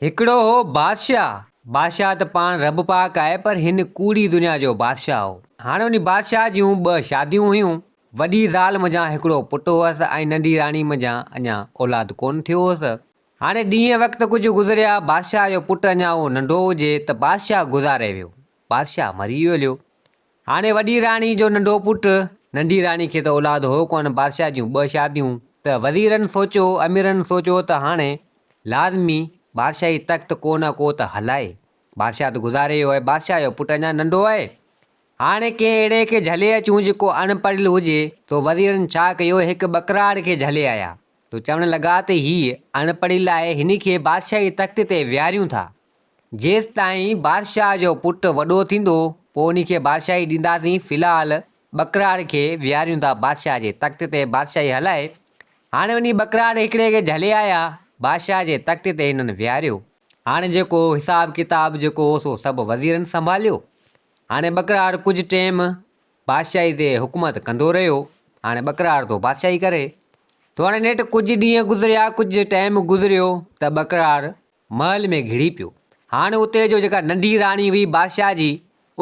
هڪڙو هو بادشاهه. بادشاهه ته پاڻ رب پاڪ آهي پر هن ڪوڙي دنيا جو بادشاهه هو. هاڻي انهي بادشاهه جون ٻه شاديون هيون. وڏي زال منجهان هڪڙو پٽ هئس ۽ ننڍي راڻي منجهان اڃا اولاد ڪونه ٿيو هوس. هاڻي ڏينهن وقت ڪجهه گذريا، بادشاهه جو پٽ اڃا اهو ننڍو هجي ته بادشاهه گذاري ويو. بادشاهه مري ويو هليو. هاڻي وڏي راڻي جو ننڍو پٽ، ننڍي راڻي کي ته اولاد هو ڪونه، بادشاهه جون ٻه شاديون ته وزيرن سوچيو، اميرن سوچيو ته هاڻي لازمي بادشاهي تخت ڪو نه ڪو ته هلائي. بادشاهه ته گذاري ويو آهي، بادشاهه جو پٽ اڃا ننڍو آهي. هاڻي ڪنهن اهڙي کي جهلي اچون جيڪو اڻ پڙهيل هجي. سو وزيرن ڇا ڪيو، هڪ ٻڪراڙ کي جهلي آيا. سو چوڻ لڳا ته هيء اڻ پڙهيل آهي، هن کي بادشاهي تخت تي ويهاريون ٿا. جيستائين بادشاهه جو پٽ وڏو ٿيندو، پوء انهي کي بادشاهي ڏينداسين. في الحال ٻڪراڙ کي ويهاريون ٿا بادشاهه جي تخت تي بادشاهي هلائي. هاڻي انهي ٻڪراڙ هڪڙي کي جهلي آيا، بادشاهه جي تخت تي هنن ويهاريو. هاڻي جيڪو حساب ڪتاب جيڪو هو سو سڀ وزيرن سنڀاليو. هاڻي ٻڪراڙ ڪجهه ٽيم بادشاهي تي حڪومت ڪندو رهيو. هاڻي ٻڪراڙ ٿو بادشاهي ڪري. ٿو هاڻي نيٺ ڪجهه ڏينهن گذريا، ڪجهه ٽيم گذريو ته ٻڪراڙ محل ۾ گهڙي پيو. هاڻ اتي جو جيڪا ننڍي راڻي هئي بادشاهه جي،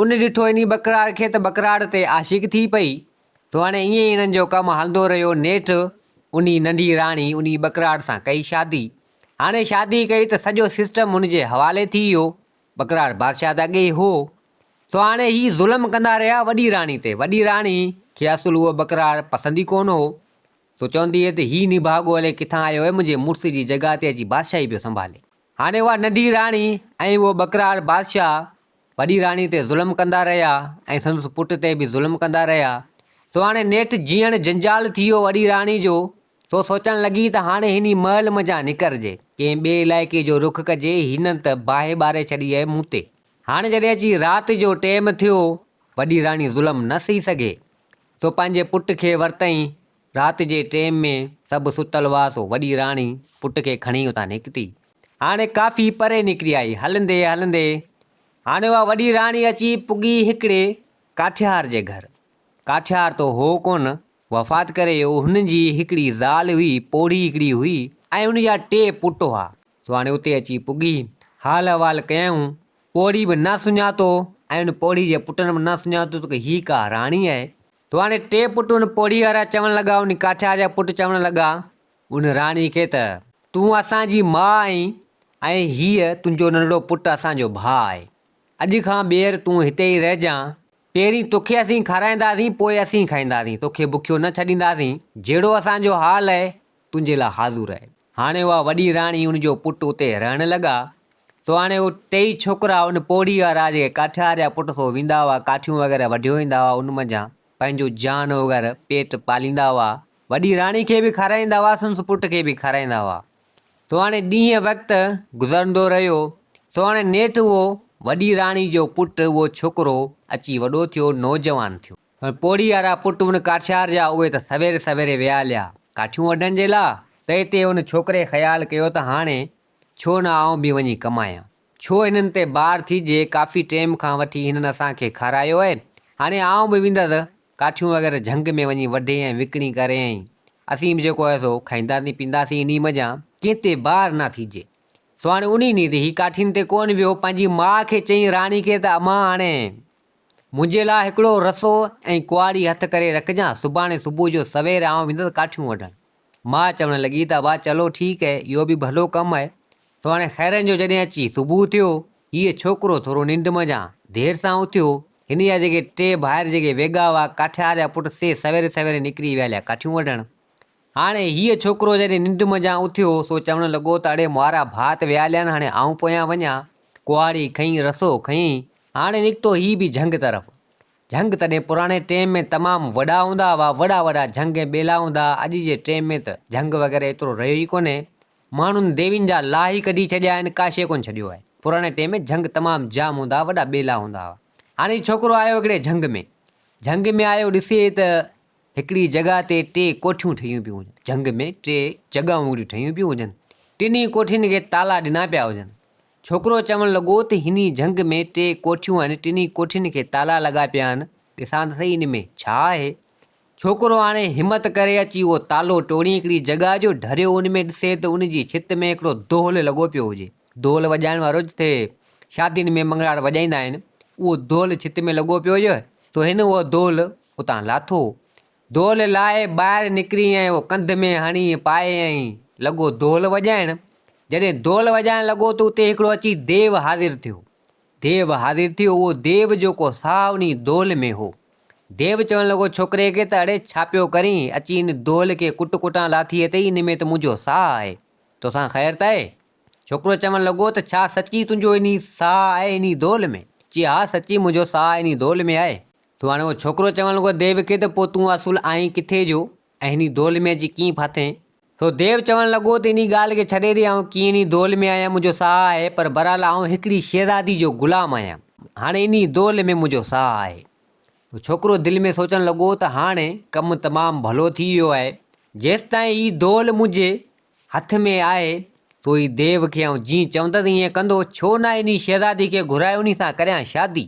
ان ڏٺو انهي ٻڪراڙ کي ته ٻڪراڙ تي عاشق ٿي پئي. سو هاڻي ائين ئي انهن جو ڪم هلندو رهيو. نيٺ انهي ننڍي راڻي انهي ٻڪراڙ سان ڪئي شادي. هاڻي شادي ڪئي ته سڄو سسٽم هن جي حوالي ٿي ويو. ٻڪراڙ بادشاهه ته اڳي ئي هو. سو هاڻي هي ظلم ڪندا رهيا وڏي راڻي تي. وڏي راڻي کي اصل اهو ٻڪراڙ پسند ئي ڪونه هو. سو چوندي هئي ته هي نڀاڳو الائي ڪٿان آيو آهي، منهنجي مڙس جي جڳهه تي اچي بادشاهي پيو سنڀالي. هاڻي اها ننڍي راڻي ۽ اهو ٻڪرار بادشاهه وڏي راڻي تي ظلم ڪندا رهيا ۽ سندس پٽ تي به ظلم ڪندا رهيا. سو هاڻي نيٺ جيئڻ جنجال ٿي ويو وڏي راڻي جو، سو سوچڻ لڳي ته هاڻي هني محل منجهان نڪرجي، ڪنهن ٻئي علائقي جو رخ ڪجي، هنن ته باهه ٻاري ڇڏي آهي مون تي. هاڻي جڏهن اچي رات جو ٽيم ٿيو، وڏي راڻي ظلم نه سهي سگهي، سو پنهنجي پٽ کي ورتائين. رات جي ٽيم ۾ سڀ ستل هئا سو وڏي راڻي پٽ کي کڻي اتان نڪتي. هاڻي ڪافي پري نڪري آئي. هلندي هلندي هاڻي اها وڏي راڻي اچي پڳي هڪڙي ڪاٺيار جي گهر. ڪاٺيار تو هو ڪونه، وفات ڪري ويو. هن جي هڪڙي زال هئي، پوڙهي هڪڙي هئي ۽ ان جا ٽي پٽ هئا. سو هاڻي اتي اچي پڳي. حال احوال ڪيائون. پوڙهي به نه سڃاتو ۽ ان پوڙهي جي پٽن به نه سڃاتو ته هي ڪا راڻي آهي. تو هاڻي ٽي پٽ ان پوڙهي وارا چوڻ لڳا، ان ڪاٺيار جا پٽ چوڻ لڳا ان راڻي کي ته تون اسان جي ماء آهين ۽ هيء تنهنجو ننڍڙو پٽ اسان جو ڀاء آهي. اڄ کان ٻيهر تون هتي ئي رهجان. پهرين توکي اسين کارائينداسين پوء اسين کائينداسين. توکي بکيو نه ڇڏينداسين. جهڙو اسان جو حال آهي تنهنجي لاء حاضر آهي. هاڻي اها وڏي راڻي ان جو پٽ اتي رهڻ لڳا. سو هاڻي اهي ٽيئي ڇوڪرا ان پوڙهي وارا جيڪي ڪاٺيار جا پٽ سو ويندا هئا ڪاٺيون وغيره وڍيو ايندا هئا ان منجهان پنهنجو جان وغيره پيٽ پاليندا هئا. وڏي راڻي کي به کارائيندا هئا سندس پٽ کي به کارائيندا هئا. سو هاڻي ڏينهن وقت گذرندو رهيو. سو هاڻي نيٺ اهو وڏي راڻي جو پٽ اهو ڇوڪرو اچي وڏو ٿيو نوجوان ٿيو. پر پوڙهي وارا پٽ ان ڪاٺيار جا اهي ته سوير سويري ويا هليا ڪاٺيون وڍڻ جي لا، ته اتي ان ڇوڪري خيال ڪيو ته هاڻي ڇو نه آئون به وڃي ڪمايان. ڇو هنن تي بار ٿيجي، ڪافي ٽيم کان وٺي هنن اسان کي کارايو آهي، هاڻي آئون به ويندس ڪاٺيون وغيره جهنگ ۾ وڃي وڍي ۽ وڪڻي ڪري ۽ اسين به جيڪو آهي سو کائينداسين پينداسين انهي منجهان ڪنهن تي بار نه ٿيجي. سو هاڻي انهي ڏينهن تي هي ڪاٺين تي ڪونه ويو، پنهنجي ماء کي چيائين راڻي کي ته امان هاڻي منهنجي لاء هڪڙو رسو ۽ ڪهاڙي هٿ ڪري رکجان، سڀاڻي صبح جو سوير آئون ويندس ڪاٺيون وڍڻ. ماء چوڻ لڳي ته ابا چلو ٺيڪ اهي، اهو به ڀلو ڪم اهي. سو هاڻي خيرن جو جڏهن اچي صبح ٿيو، هيء ڇوڪرو ٿورو ننڊ منجهان دير سان اٿيو. هن جا جيڪي ٽي ڀائر جيڪي ويڳا هئا، ڪاٺيار جا پٽ، سي سوير سوير نڪري ويا هليا ڪاٺيون وڍڻ. هاڻي هيء ڇوڪرو جڏهن ننڊ منجهان اٿيو، سو چوڻ لڳو ته اڙي مارا ڀاء ته ويا هليا آهن، هاڻي آئون پويان وڃان. ڪهاڙي کنئي، رسو کنئي، هاڻي نڪتو هي به جهنگ طرف. جهنگ تڏهن پراڻي ٽيم ۾ تمام وڏا هوندا هئا، وڏا وڏا جهنگ ۽ ٻيلا هوندا هئا، اڄ جي ٽيم ۾ ته جهنگ وغيره ايترو رهيو ئي ڪونهي. ماڻهن ديوين جا لاهه ئي ڪڍي ڇڏيا آهن، ڪا شيء ڪونه ڇڏيو آهي. پراڻي ٽيم ۾ جهنگ تمام جام هوندا هئا، وڏا ٻيلا هوندا هئا. هاڻي هي ڇوڪرو آيو هڪڙي جهنگ ۾. جهنگ ۾ آيو ڏسي ته هڪڙي جڳهه تي ٽي ڪوٺيون ٺهيون پيون هجن. جهنگ ۾ ٽي جڳهون هڪڙيون ٺهيون پيون هجن. ٽنهي ڪوٺين کي تالا ڏنا پيا هجن. ڇوڪرو چوڻ لڳو ته هني جهنگ ۾ ٽي ڪوٺيون آهن، ٽنهي ڪوٺين کي تالا لڳا پيا آهن، ڏسان ته سهي ان ۾ ڇا آهي؟ ڇوڪرو هاڻي همت ڪري اچي اهو تالو ٽوڙي هڪڙي جڳهه جو ڍريو ان ۾ ڏسي ته ان جي ڇت ۾ هڪڙو دهل لڳو پيو هجي. دول وڄائڻ وارو جتي شادين ۾ مڱڻهار وڄائيندا آهن، اهو دول ڇت ۾ لڳو پيو هجي، سو هن اهو دول اتان لاٿو. دول لاهي ٻاهر نڪري ۽ اهو ڪنڌ ۾ هڻي پائي ۽ لڳو دول وڄائڻ. جڏهن دول وڄائڻ لڳو ته اتي هڪڙو اچي ديو حاضر ٿيو. ديو حاضر ٿيو، اهو ديو جو ڪو ساهه انهي دول ۾ هو. ديو چوڻ لڳو ڇوڪري کي ته اڙي ڇا پيو ڪرين، اچي ان دول کي ڪٽ ڪٽان لاٿي اٿئي، ان ۾ ته منهنجو ساهه آهي. توسان خير ته آهي؟ ڇوڪرو چوڻ لڳو ته ڇا سچي تنهنجو انهي ساهه آهي انهي دول ۾؟ چي ها سچي منهنجو ساهه انهي دول ۾ آهي. ته هاڻي اهو ڇوڪرو چوڻ لڳو ديو کي ته پوء تون اصل آهين ڪٿي جو ۽ انهي دول ۾ اچي ڪيئن ڦاٿين؟ سو ديو چوڻ لڳو ته انهي ڳالهه کي ڇڏي ڏي آئون ڪيئن انهي دول ۾ آهيان منهنجو ساهه آهي پر بهرحال آئون هڪڙي شهزادي جو غلام آهيان هاڻي انهي دول ۾ منهنجو ساهه آهي. ڇوڪرو دل ۾ سوچڻ لڳو ته هاڻي ڪم تمام ڀلو ٿي ويو آهي جيستائين هي دول منهنجي هٿ ۾ آهي سو هي ديو کي آئون جيئن چوندس ائين ڪندو، ڇو نه انهي شهزادي کي گهرائي انهي سان ڪريان شادي.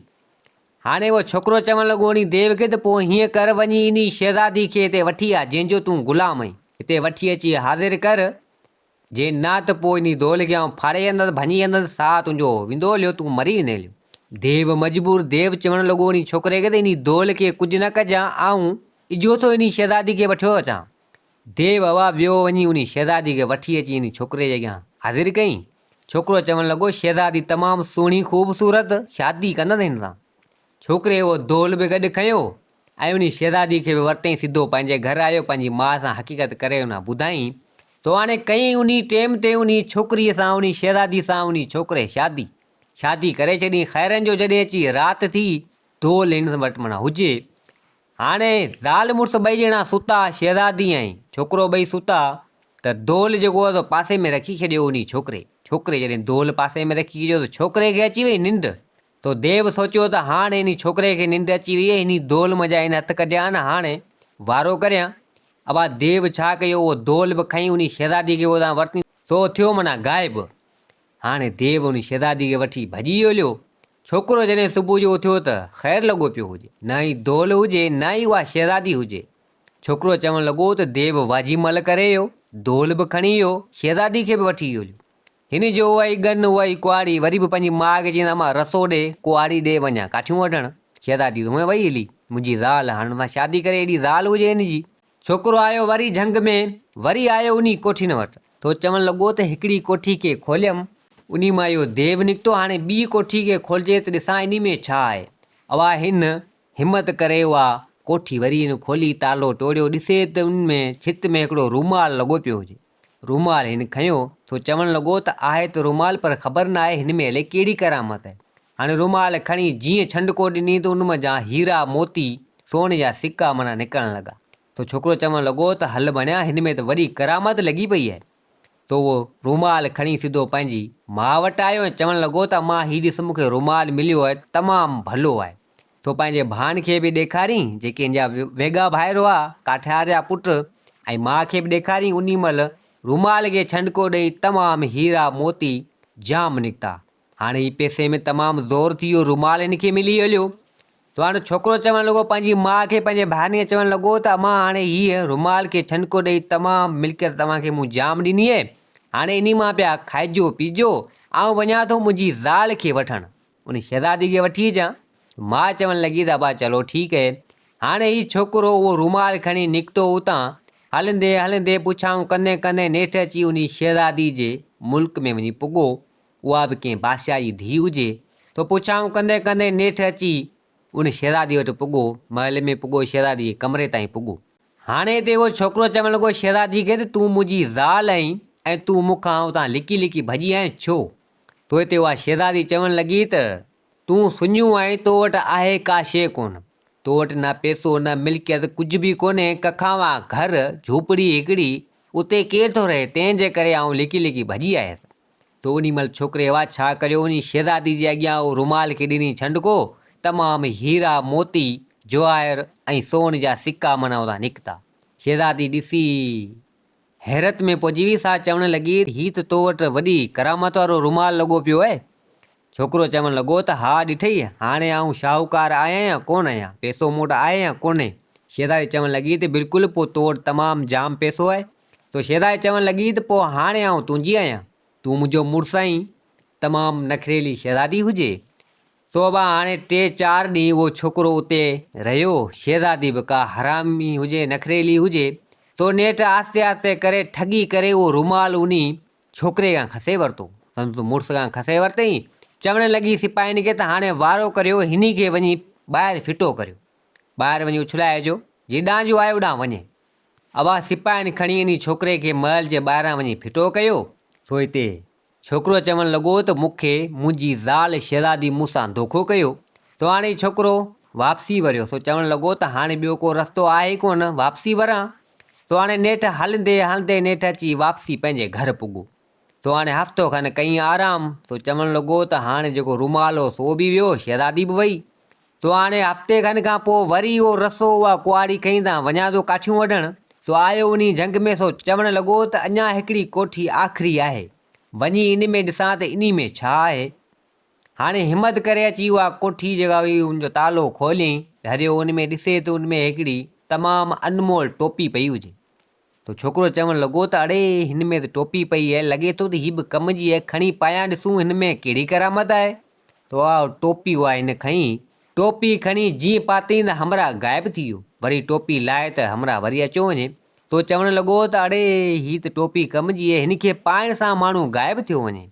هاڻي اهو ڇوڪرو چوڻ لڳو انهي ديو کي ته پوء هيئن ڪر وڃي انهي شهزادي کي هتي وٺي آ جنهن جو تون غلام آهين، هتي وٺي اچي حاضر ڪر، جي نه ته پوء انهي دول کي آئون ڦاڙي ڇڏندس، ڀڃي ڇڏندس، ساهه تنهنجو ويندو هليو، تون مري ويندين هليو. ديو مجبور ديو چوڻ لڳو انهي ڇوڪري کي ته انهي دول کي ڪجهه نه ڪجان، آئون اجهو ٿو انهي شهزادي کي وٺيو اچان. ديو هوا ويو وڃي انهي شهزادي کي وٺي اچي انهي ڇوڪري جي اڳيان حاضر ڪيائين. ڇوڪرو چوڻ لڳو، شهزادي تمام سهڻي خوبصورت، شادي ڪندس هن سان. ڇوڪري اهو دول به گڏ کنيو ۽ انهي شهزادي کي به ورتائين سڌو پنهنجي گهر آيو پنهنجي ماء سان حقيقت ڪري ان ٻڌائين ته هاڻي ڪيائين انهي ٽيم تي انهي ڇوڪريء سان انهي شهزادي سان انهي ڇوڪري شادي شادي ڪري ڇڏي خيرن جو جڏهن اچي رات ٿي دول هن وٽ معنيٰ هجي هاڻي زال مڙس ٻئي ڄڻا ستا، شهزادي ۽ ڇوڪرو ٻئي ستا ته دول جيڪو هو سو پاسي ۾ رکي ڇڏيو انهي ڇوڪري. ڇوڪري جڏهن دول پاسي ۾ رکي ڇڏيو ته ڇوڪري کي اچي وئي ننڊ. تو ديو سوچيو ته هاڻ انهي ڇوڪري کي ننڊ اچي وئي انهي دول منجهان هن هٿ ڪڍيا نه هاڻي وارو ڪريان. ابا ديو ڇا ڪيو اهو دول به کڻي انهي شهزادي کي اتان ورتي سو ٿيو معنيٰ غائب. هاڻي ديو ان شهزادي کي وٺي ڀڄي هليو. ڇوڪرو جڏهن صبح جو اٿيو ته خير لڳو پيو هجي. نه ئي دول هجي نه ئي اها شهزادي هجي. ڇوڪرو چوڻ لڳو ته ديو واجهي مل ڪري ويو، دول به کڻي ويو، شهزادي کي به وٺي ويو. هن جو اها ئي ڳن، اها ئي ڪهاڙي، وري به پنهنجي ماء کي چيائين ته امان رسو ڏي، ڪهاڙي ڏي وڃان ڪاٺيون وڍڻ. شهزادي ته هونئن وئي هلي. منهنجي زال هاڻ هن سان شادي ڪري ايڏي زال هجي هن جي. ڇوڪرو آيو وري جهنگ ۾، وري آيو انهي ڪوٺين وٽ. ٿو چوڻ لڳو ته هڪڙي ڪوٺي کي کوليم، انهي مان اهو ديو نڪتو، هاڻي ٻي ڪوٺي کي کولجي ته ڏسان انهي ۾ ڇا آهي. اها هن همت ڪري اها ڪوٺي وري هن کولي تالو ٽوڙيو، ڏسي ته ان ۾ ڇت ۾ هڪڙو رومال لڳو پيو هجي. رومال هن کنيو، سو چوڻ لڳو ته آهي ته رومال پر خبر ناهي هن ۾ الائي ڪهڙي ڪرامت آهي. هاڻي رومال کڻي جيئن ڇنڊڪو ڏني ته ان منجهان هيرا، موتي، سون جا سڪا معنيٰ نڪرڻ لڳا. سو ڇوڪرو چوڻ لڳو ته هل ڀڻيا هن ۾ ته وڏي ڪرامت لڳي پئي آهي. سو اهو رومال کڻي سڌو پنهنجي ماء وٽ آيو ۽ چوڻ لڳو ته امان هي ڏس مون کي رومال مليو آهي تمام ڀلو آهي. سو پنهنجي ڀائن کي به ڏيکارين جيڪي هن جا ويڳا ڀائر هئا ڪاٺيار جا پٽ ۽ ماء کي به ڏيکارين انهي مهل رومال کي ڇنڊڪو ڏئي تمام هيرا موتي جام نڪتا. هاڻي هي پئسي ۾ تمام زور ٿي ويو، رومال هن کي ملي هليو. ته هاڻي ڇوڪرو چوڻ لڳو پنهنجي ماء کي پنهنجي ڀائرن کي چوڻ لڳو ته امان هاڻي هيء رومال کي ڇنڊڪو ڏئي تمام ملڪيت توهان کي مون جام ڏني آهي، هاڻي انهي مان پيا کائجو پيجو، آئون وڃان ٿو منهنجي زال کي وٺڻ، ان شهزادي کي وٺي اچان. ماء چوڻ لڳي ته ابا چلو ٺيڪ اهي. هاڻي هي ڇوڪرو اهو رومال کڻي نڪتو اتان، هلندي هلندي پڇائون ڪندي ڪندي نيٺ اچي انهي شهزادي جي ملڪ ۾ وڃي پڳو. اها به ڪنهن بادشاهه جي ڌيء هجي، سو پڇائون ڪندي ڪندي نيٺ اچي ان شهزادي وٽ پڳو، محل ۾ پڳو، شهزادي جي ڪمري تائين پڳو. هاڻي هتي اهو ڇوڪرو چوڻ لڳو شهزادي کي ته تون منهنجي زال آهين ۽ تون مون کان اتان لڪي لڪي ڀڄي آئين ڇو؟ تو هتي اها شهزادي چوڻ لڳي ته تون سڃو آهين تو وٽ آهي ڪا شيء ڪونه، تو وٽ نه پئسو نه ملڪيت ڪجهه به ڪونهي، ڪکاوان گهر، جهوپڙي هڪڙي، اتي ڪير ٿو رهي، تنهن جي ڪري آئون لڪي لڪي ڀڄي آيس. تو انهي مهل ڇوڪري اها ڇا ڪريو، انهي شهزادي جي اڳيان اهو رومال کي ڏني ڇنڊڪو، تمام هيرا، موتي، جواهر ۽ سون جا سڪا معنيٰ اتان نڪتا. شهزادي ڏسي حيرت ۾ پئجي وئي، سا چوڻ لڳي، هي ته تو وٽ وڏي ڪرامت وارو رومال لڳو پيو آهي. ڇوڪرو چوڻ لڳو ته ها ڏٺئي، هاڻي آئون شاهوڪار آهيان يا ڪونه آهيان، پئسو مون وٽ آهي يا ڪونهي؟ شهزادي چوڻ لڳي ته بلڪل، پوء تو وٽ تمام جام پئسو آهي. سو شهزادي چوڻ لڳي ته پوء هاڻي آئون تنهنجي آهيان، تون منهنجو مڙس آهين. تمام نخريلي شهزادي هجي. سو ابا هاڻي ٽي چار ڏينهن اهو ڇوڪرو اتي رهيو، شهزادي به ڪا حرامي هجي نخريلي هجي، سو نيٺ آهستي آهستي ڪري ٺڳي ڪري اهو رومال انهي ڇوڪري کان کسي ورتو، سندس مڙس کان کسي ورتئين، چوڻ لڳي سپاهين کي ته هاڻي وارو ڪريو هني کي وڃي ٻاهر ڦٽو ڪريو، ٻاهر وڃي اڇلائي اچو، جيڏانهن جو آهي اوڏانهن وڃي. ابا سپاهين کڻي انهي ڇوڪري کي محل جي ٻاهران وڃي ڦٽو ڪيو، سو هتي ڇوڪرو چوڻ لڳو ته مون کي منهنجي زال شهزادي مون سان دوکو ڪيو. سو هاڻي ڇوڪرو واپسي وريو. سو چوڻ لڳو ته هاڻي ٻيو ڪو رستو آهي ئي ڪونه، واپسي وران. سو هاڻي نيٺ هلندي هلندي نيٺ اچي واپسي پنهنجي گهر پڳو. سو هاڻي هفتو کن ڪيائين آرام. سو چوڻ لڳو ته هاڻي جيڪو رومال هو سو به ويو، شهزادي به وئي. سو هاڻي هفتي کن کان پوء وري اهو رسو اها ڪهاڙي کنئي ته وڃان ٿو ڪاٺيون وڍڻ. سو آيو انهي جهنگ ۾ سو چوڻ لڳو ته اڃا هڪڙي ڪوٺي آخري آهي. وڃي ان ۾ ڏسان ته انهي ۾ ڇا آهي. هاڻي همت ڪري اچي اها ڪوٺي جيڪا هئي ان جو تالو کوليائين. ڍريو ان ۾ ڏسي ته ان ۾ هڪڙي تمام انمول ٽوپي پئي هجي. ته ڇوڪرو چوڻ لڳو ته اڙي هن ۾ ته ٽوپي پئي آهي لڳي ٿو ته هي به ڪم جي آهي کڻي پايان ڏسون هن ۾ ڪهڙي ڪرامت آهي. تو اها ٽوپي اها هن کنئي. ٽوپي کڻي جيئن پاتئين ته همراهه غائب ٿي ويو. وري ٽوپي لاهي ته همراهه وري اچيو وڃي. تو چوڻ لڳو ته اڙي هي ته ٽوپي ڪم جي اهي هن کي پائڻ سان ماڻهو غائب ٿيو وڃي.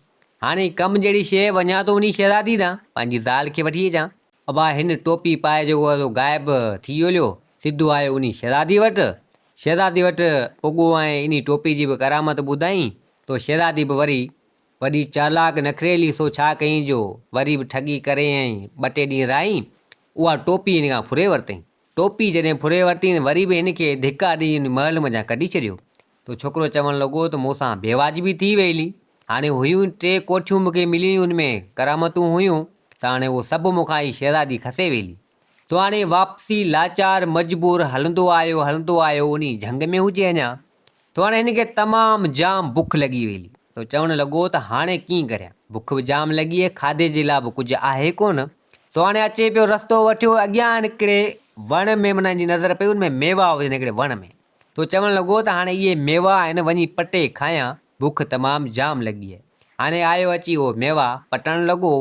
هاڻي ڪم جهڙي شيء وڃان ٿو انهي شهزادي ڏانهن پنهنجي زال کي وٺي اچان. ابا هن ٽوپي پائي جيڪو آهي سو غائب ٿي ويو هليو. سڌو آيو انهي شهزادي وٽ. شهزادي وٽ پڳو ۽ انهي ٽوپي جي به ڪرامت ٻڌائين. تو شهزادي به وري وڏي چالاڪ نخريلي سو ڇا ڪيائين جو وري به ٺڳي ڪري ۽ ٻه ٽي ڏينهن رهائين، اها ٽوپي هن کان ڦري ورتائين. ٽوپي جڏهن ڦري ورتائين ته وري به هن کي ڌڪا ڏيئي ان محل منجهان ڪڍي ڇڏيو. ته ڇوڪرو چوڻ لڳو ته مون سان بيواجبي ٿي ويلي. هاڻي هيون ٽي ڪوٺيون مون کي مليون ان ۾ ڪرامتون هيون ته هاڻي اهو سڀ مون کان هي شهزادي کسي ويلي. سو هاڻي واپسي لاچار مجبور هلندو آيو هلندو آيو انهي جهنگ ۾ هجي اڃا. ته هاڻي هن کي تمام جام بک لڳي ويلي. ته چوڻ لڳو ته هاڻي ڪيئن ڪريان؟ بک به جام لڳي آهي، کاڌي جي لاء به ڪجهه آهي ڪونه. سو هاڻي اچي پيو رستو وٺيو، اڳيان هڪڙي وڻ ۾ معنيٰ هن جي نظر پئي ان ۾ ميوا هجن هڪڙي وڻ ۾. ته چوڻ لڳو ته هاڻي اهي ميوا آهن وڃي پٽي کايان، بک تمام جام لڳي آهي. هاڻي آيو اچي اهو ميوا پٽڻ لڳو.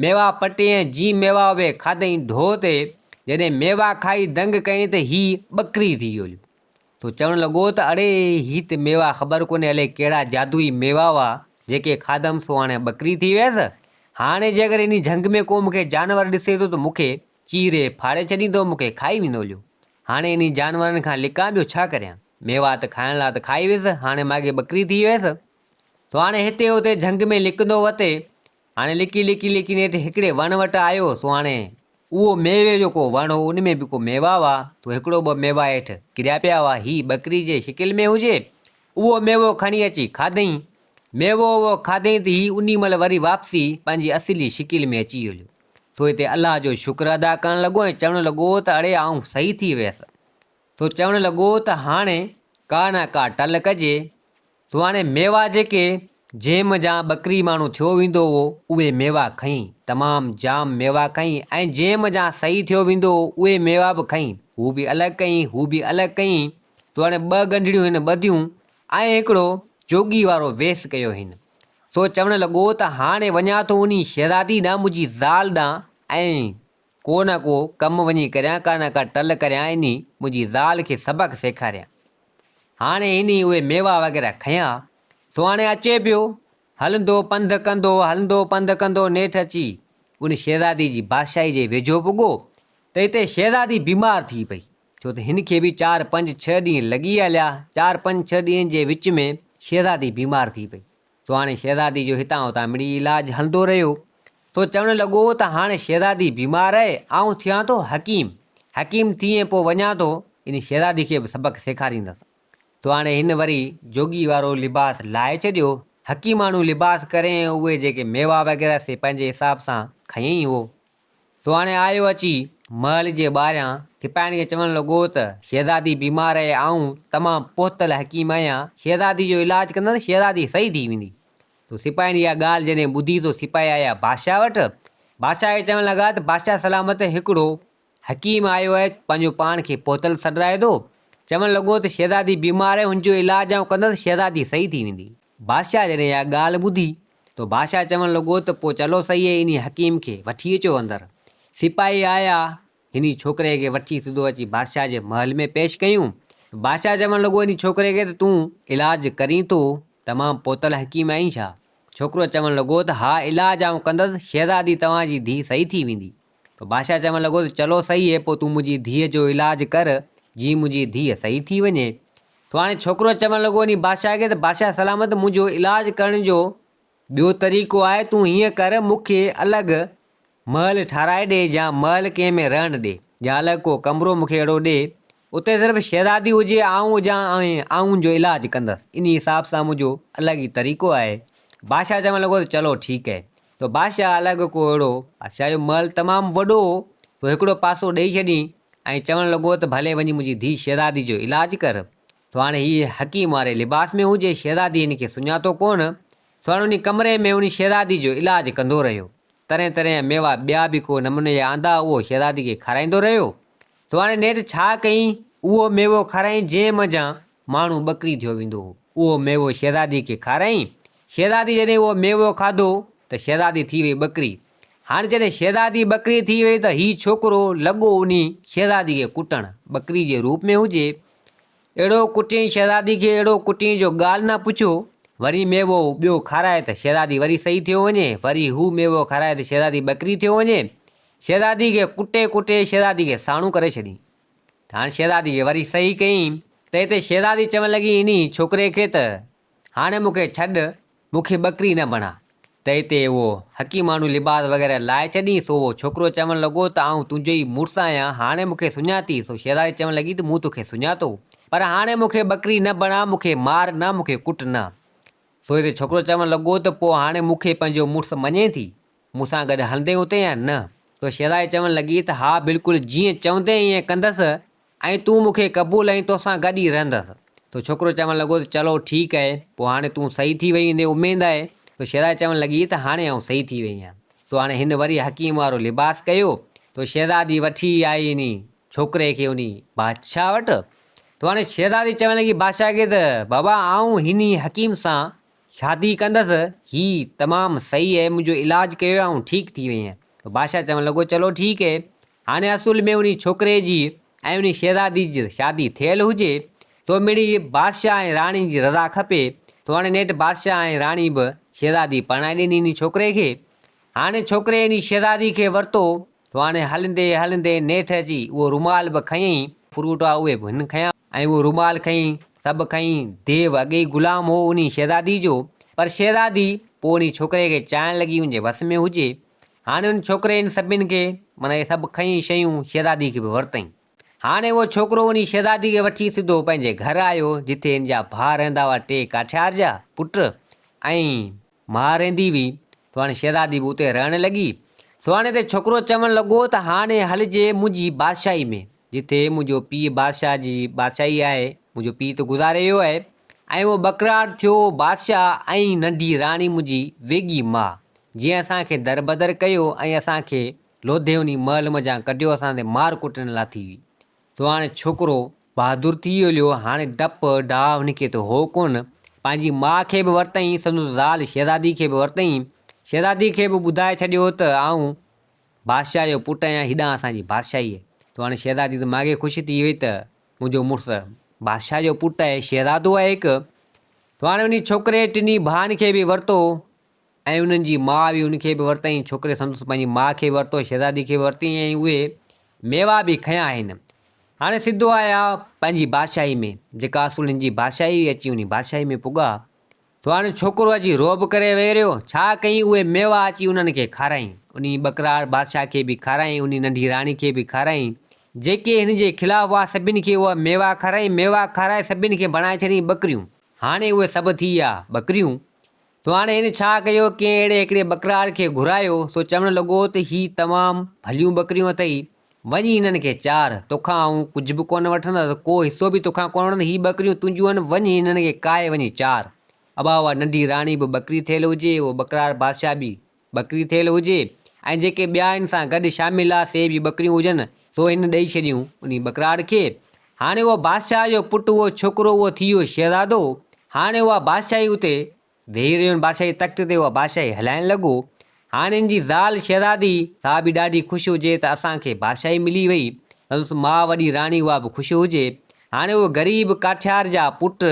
ميوا پٽي ۽ جيئن ميوا اهي کاڌئين ڍو تي، جڏهن ميوا کائي دنگ ڪيائين ته هي ٻڪري ٿي ويو. سو چوڻ لڳو ته اڙي هي ته ميوا خبر ڪونهي الائي ڪهڙا جادوئي ميوا هئا جيڪي کاڌم سو هاڻي ٻڪري ٿي ويس. هاڻي جيڪر انهي جهنگ ۾ ڪو مون کي جانور ڏسي ٿو ته مون کي چيري ڦاڙي ڇڏيندو مون کي کائي ويندو هليو. هاڻي انهي جانورن کان لڪان ٻيو ڇا ڪريان. ميوا ته کائڻ لاء ته کائي ويس هاڻي ماڳهين ٻڪري ٿي ويس. سو هاڻي هتي هتي جهنگ ۾ لڪندو وتي. هاڻي لڪي لڪي لڪي نيٺ هڪڙي وڻ وٽ آيو، سو هاڻي اهو ميوي جو ڪو وڻ هو، ان ۾ به ڪو ميوا هئا، سو هڪڙو ٻه ميوا هيٺ ڪريا پيا هئا، هي ٻڪري جي شڪل ۾ هجي، اهو ميوو کڻي اچي کاڌئين، ميوو اهو کاڌئين ته هي انهي مهل وري واپسي پنهنجي اصلي شڪل ۾ اچي هليو، سو هتي الله جو شڪر ادا ڪرڻ لڳو ۽ چوڻ لڳو ته اڙي آئون صحيح ٿي ويس، سو چوڻ لڳو ته هاڻي ڪا نه ڪا ٽل ڪجي، سو هاڻي ميوا جيڪي جنهن منجهان ٻڪري ماڻهو ٿيو ويندو هو، اهي ميوا کنئي، تمام جام ميوا کنئي ۽ جنهن منجهان صحيح ٿيو ويندو هو، اهي ميوا به کنئي، هو به الڳ ڪيائين، هو به الڳ ڪيائين. سو هاڻي ٻه ڳنڍڙيون هن ٻڌيون ۽ هڪڙو جوڳي وارو ويس ڪيو هن. سو چوڻ لڳو ته هاڻي وڃان ٿو انهي شهزادي ڏانهن، منهنجي زال ڏانهن ۽ ڪو نه ڪو ڪم وڃي ڪريان، ڪا نه ڪا ٽل ڪريان، انهي منهنجي زال کي سبق سيکاريان. هاڻي هني اهي ميوا وغيره کنيا، سو هاڻي اچي پيو، هلندو پنڌ ڪندو، هلندو پنڌ ڪندو نيٺ اچي ان شهزادي جي بادشاهي جي ويجهو پڳو ته هتي شهزادي بيمار ٿي پئي، ڇو ته هن کي به چار پنج ڇهه ڏينهن لڳي هليا، چار پنج ڇهه ڏينهن جي وچ ۾ شهزادي بيمار ٿي پئي. سو هاڻي شهزادي جو هتان هتان مڙئي علاج هلندو رهيو. سو چوڻ لڳو ته هاڻي شهزادي بيمار آهي، آئون ٿيان ٿو حڪيم. حڪيم ٿي ۽ پوء وڃان ٿو ان شهزادي کي به سبق سيکاريندس. سو هاڻي هن وري جوڳي وارو لباس لاهي ڇڏيو. حڪيماڻو لباس ڪري ۽ اهي جيڪي ميوا وغيره سي پنهنجي حساب سان کنيائين اهو سو هاڻي آيو اچي محل جي ٻاهريان سپاهين کي چوڻ لڳو ته شهزادي بيمار آهي آئون تمام پهتل حڪيم آهيان شهزادي جو علاج ڪندس شهزادي صحيح ٿي ويندي. سو سپاهين اها ڳالهه جڏهن ٻڌي سو سپاهي آيا بادشاهه وٽ بادشاهه کي چوڻ لڳا ته بادشاهه سلامت هڪڙو حڪيم آيو آهي پنهنجو پاڻ کي پهتل سڏرائي ٿو چوڻ لڳو ته شهزادي بيمار آهي هن جو علاج آئون ڪندس شهزادي صحيح ٿي ويندي. بادشاهه جڏهن اها ڳالهه ٻڌي تو بادشاهه چوڻ لڳو ته پوء چلو سهي انهي حڪيم کي وٺي اچو اندر. سپاهي آيا، انهي ڇوڪري کي وٺي سڌو اچي بادشاهه جي محل ۾ پيش ڪيون. بادشاهه چوڻ لڳو انهي ڇوڪري کي ته تون علاج ڪرين ٿو، تمام پهتل حڪيم آهين ڇا؟ ڇوڪرو چوڻ لڳو ته ها علاج آئون ڪندس، شهزادي توهان جي ڌيء صحيح ٿي ويندي. ته بادشاهه چوڻ لڳو ته چلو صحيح آهي، پوء تون منهنجي ڌيء جو علاج ڪر، جيئن منهنجي ڌيء صحيح ٿي وڃي. ته هاڻي ڇوڪرو چوڻ لڳو وڃي بادشاهه کي ته بادشاهه سلامت منهنجو علاج ڪرڻ جو ٻيو طريقو آهي تون هيئن ڪر مون کي الڳ محل ٺاهرائي ڏي يا محل ڪنهن ۾ رهڻ ڏي يا الڳ ڪو ڪمرو مون کي اهڙو ڏي اتي صرف شهزادي هجي آئون هجان ۽ آئون ان جو علاج ڪندس انهي حساب سان منهنجو الڳ ئي طريقو آهي بادشاهه چوڻ لڳو ته چلو ٺيڪ آهي ته بادشاهه الڳ ڪو اهڙو بادشاهه جو محل تمام وڏو هو سو هڪڙو پاسو ڏئي ڇڏيائين ۽ چوڻ لڳو ته ڀلي وڃي منهنجي ڌيء شهزادي جو علاج ڪر. سو هاڻي هيء حڪيم واري لباس ۾ هجي، شهزادي هن کي سڃاتو ڪونه. سو هاڻي انهي ڪمري ۾ انهي شهزادي جو علاج ڪندو رهيو. طرحين طرحين جا ميوا ٻيا به ڪو نموني جا آندا، اهو شهزادي کي کارائيندو رهيو. سو هاڻي نيٺ ڇا ڪيائين، اهو ميوو کارائين جنهن منجهان ماڻهو ٻڪري ٿيو ويندو هو. اهو ميوو شهزادي کي کارائين. شهزادي جڏهن اهو ميوو کاڌو ته شهزادي ٿي وئي ٻڪري. هاڻي جڏهن شهزادي ٻڪري ٿي وئي ته هي ڇوڪرو لڳو انهي شهزادي کي ڪٽڻ، ٻڪري جي روپ ۾ هجي. اهڙو ڪٽيائين شهزادي کي، اهڙو ڪٽيائين جو ڳالهه نه پڇو. وري ميوو ٻيو کارائي ته شهزادي وري صحيح ٿيو وڃي. وري هو ميوو کارائي ته شهزادي ٻڪري ٿيو وڃي. شهزادي کي ڪٽي ڪٽي شهزادي کي ساڻو ڪري ڇڏيائين. هاڻ شهزادي کي وري صحيح ڪيائين ته هتي شهزادي چوڻ لڳي انهي ڇوڪري کي ته هاڻي مون کي ڇڏ، مون کي ٻڪري نه بڻاء. ته هتي اهو حڪيماڻو لباس وغيره لاهي ڇڏيائين، سو اهو ڇوڪرو چوڻ لڳو ته آئون تنهنجو ئي مڙس آهيان، هاڻي مون کي سڃاتي؟ سو شهزادي چوڻ لڳي ته مون توکي سڃاتو، پر هاڻي مون کي ٻڪري نه بڻاء، مون کي مار نه، مون کي ڪٽ نه. سو هتي ڇوڪرو چوڻ لڳو ته پوء هاڻي مون کي پنهنجو مڙس مڃين ٿي؟ مون سان گڏ هلندين اتي يا نه؟ تو شهزادي چوڻ لڳي ته ها بلڪل جيئن چوندين ائين ڪندس ۽ تون مون کي قبول آهين توسان گڏ ئي رهندس. تو ڇوڪرو چوڻ لڳو ته چلو ٺيڪ آهي پوء هاڻي تون صحيح ٿي وئي هوندين اميد آهي. تو شهزادي چوڻ لڳي ته هاڻي آئون صحيح ٿي وئي آهيان. سو هاڻي هن وري حڪيم وارو لباس ڪيو تو شهزادي وٺي آئي انهي ڇوڪري کي انهي بادشاهه وٽ. تو هاڻي شهزادي چوڻ لڳي بادشاهه کي ته بابا آئون هني حڪيم سان شادي ڪندس، هي تمام صحيح اهي، منهنجو علاج ڪيو آهي، آئون ٺيڪ ٿي وئي آهيان. ته بادشاهه چوڻ لڳو، چلو ٺيڪ اهي. هاڻي اصل ۾ انهي ڇوڪري جي ۽ انهي شهزادي جي شادي ٿيل هجي، سو مڙئي بادشاهه ۽ راڻي جي رضا کپي. سو هاڻي نيٺ بادشاهه ۽ راڻي به شهزادي پرڻائي ڏني انهي ڇوڪري کي. هاڻي ڇوڪري انهي شهزادي کي ورتو، سو هاڻي هلندي هلندي نيٺ اچي اهو رومال به کنيائين. فروٽ هئا اهي به هن کنيا ۽ اهو رومال کئين، سڀ کئين. ديو اڳي ئي غلام هو انهي شهزادي جو، پر شهزادي پوء انهي ڇوڪري کي چاهڻ لڳي ان جي وس ۾ هجي. هاڻي ان ڇوڪري ان سڀن کي معنيٰ اهي سڀ کنئي شيون شهزادي کي به ورتائين. هاڻي اهو ڇوڪرو انهي شهزادي کي وٺي سڌو پنهنجي گهر آيو، جتي هن جا ڀاء رهندا هئا ٽي ڪاٺيار جا پٽ ۽ ماء رهندي هئي. سو هاڻي شهزادي به اتي رهڻ لڳي. سو هاڻي هتي ڇوڪرو چوڻ لڳو ته هاڻي هلجي منهنجي بادشاهي ۾، جتي منهنجو پيء بادشاهه جي بادشاهي آهي، منهنجو پيء ته گذاري ويو آهي. ۽ اهو ٻڪرار ٿيو بادشاهه ۽ ننڍي راڻي منهنجي ويڳي ماء، جنهن اسان کي دربدر ڪيو ۽ اسان کي لوڌي انهي محل منجهان ڪڍيو اسان تي مار ڪٽڻ لاٿي هئي. سو هاڻي ڇوڪرو بهادر ٿي هليو، هاڻي ڊپ ڊاء هن کي ته هو ڪونه. پنهنجي ماء کي به ورتائين، سندس زال شهزادي کي به ورتائين. شهزادي کي به ٻڌائي ڇڏيو ته آئون بادشاهه جو پٽ آهيان، هيڏانهن اسان جي بادشاهي آهي. سو هاڻي شهزادي ته ماڳهين خوش ٿي وئي ته منهنجو مڙس بادشاهه جو پٽ آهي، شهزادو آهي هڪ. سو هاڻي انهي ڇوڪري ٽنهي ڀائن کي به ورتو ۽ انهن جي ماء به ان کي به ورتائين. ڇوڪري سندس پنهنجي ماء کي به ورتو، شهزادي کي به ورتائين ۽ اهي ميوا به کنيا آهن. هاڻي سڌو آيا پنهنجي بادشاهي ۾، جيڪا اصل هن جي بادشاهي هئي، اچي انهي بادشاهي ۾ پڳا. سو هاڻي ڇوڪرو اچي رعب ڪري ويهي رهيو. ڇا ڪيائين، اهي ميوا اچي انهن کي کارايائين. انهي ٻڪرار بادشاهه کي به کارايائين، انهي ننڍي راڻي کي به کارايائين. جيڪي هن جي خلاف هئا، سڀن کي اها ميوا کارايائين. ميوا کارائي سڀن کي بڻائي ڇڏيائين ٻڪريون. هاڻي اهي سڀ ٿي ويا ٻڪريون. سو هاڻي هن ڇا ڪيو، ڪنهن اهڙي هڪڙي ٻڪرار کي گهرايو، سو چوڻ لڳو ته هي تمام ڀليون ٻڪريون اٿئي، وڃي هنن کي چار، توکان آئون ڪجهه به ڪونه وٺندس، ڪو حصو به توکان ڪونه وٺندس، هي ٻڪريون تنهنجون آهن، وڃي هنن کي ڪاهي وڃي چار. ابا اها ننڍي راڻي به ٻڪري ٿيل هجي، اهو ٻڪرار بادشاهه به ٻڪري ٿيل هجي ۽ جيڪي ٻيا هن سان گڏ شامل ها سي به ٻڪريون هجن، سو هن ڏئي ڇڏيون انهي ٻڪرار کي. هاڻي اهو بادشاهه جو پٽ اهو ڇوڪرو اهو ٿي ويو شهزادو. هاڻي اها بادشاهي اتي ويهي رهيو ان بادشاهي جي تخت تي اها بادشاهي هلائڻ لڳو. هاڻي هن جي زال شهزادي سا به ڏاڍي خوش هجي ته اسان کي بادشاهي ملي وئي. سندس ماء وڏي راڻي اها به خوش هجي. هاڻي اهي غريب ڪاٺيار جا پٽ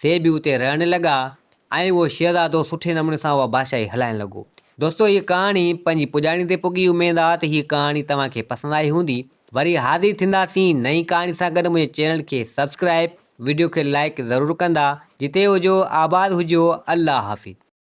سي به اتي رهڻ لڳا ۽ اهو شهزادو سٺي نموني سان اها بادشاهي هلائڻ لڳو. دوستو هيء ڪهاڻي پنهنجي پڄاڻي تي پڳي اميد آ ته هيء ڪهاڻي توهان کي پسند آئي هوندي. وري حاضر ٿينداسين نئين ڪهاڻي سان گڏ منهنجي چينل کي سبسڪرائب وڊيو کي لائيڪ ضرور ڪندا جتي هجو آباد هجو الله حافظ.